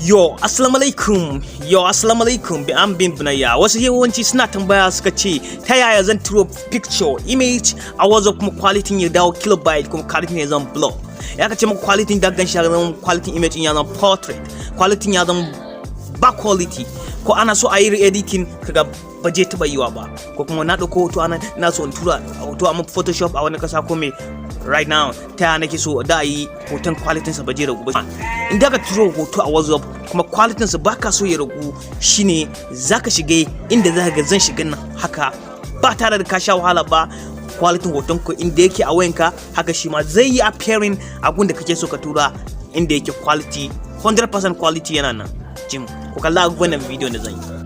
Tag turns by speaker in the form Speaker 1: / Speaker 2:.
Speaker 1: Yo, assalamu alaikum. Yo, assalamu alaikum. Bi an bin bunayya. Wasu yawanci suna tambaya, suka ce, ta yaya zan turo picture, image a WhatsApp kuma quality ya dawo kilobyte, kuma quality ya zama blur? Ya ka ce maka quality da gan shi ya zama quality image ya zama portrait. Quality ya zama ba quality. Ko ana so a yi re-editing, kaga ba je taba yiwa ba. Ko kuma na ɗauko hoto ana ina so in tura hoto a Photoshop a wani kasa ko me, right now ta yaya nake so da yi hoton quality sa ba je ragu ba? In da ka turo hoto a WhatsApp kuma quality sa baka so ya ragu, shine zaka shiga inda zaka ga zan shiga nan haka, ba tare da ka sha wahala ba. Quality hoton ko inda yake a wayanka, haka shi ma zai yi appearing a gun da kake so ka tura, inda yake quality 100% quality yana nan. Jim ku kalla wannan bidiyon da zan yi.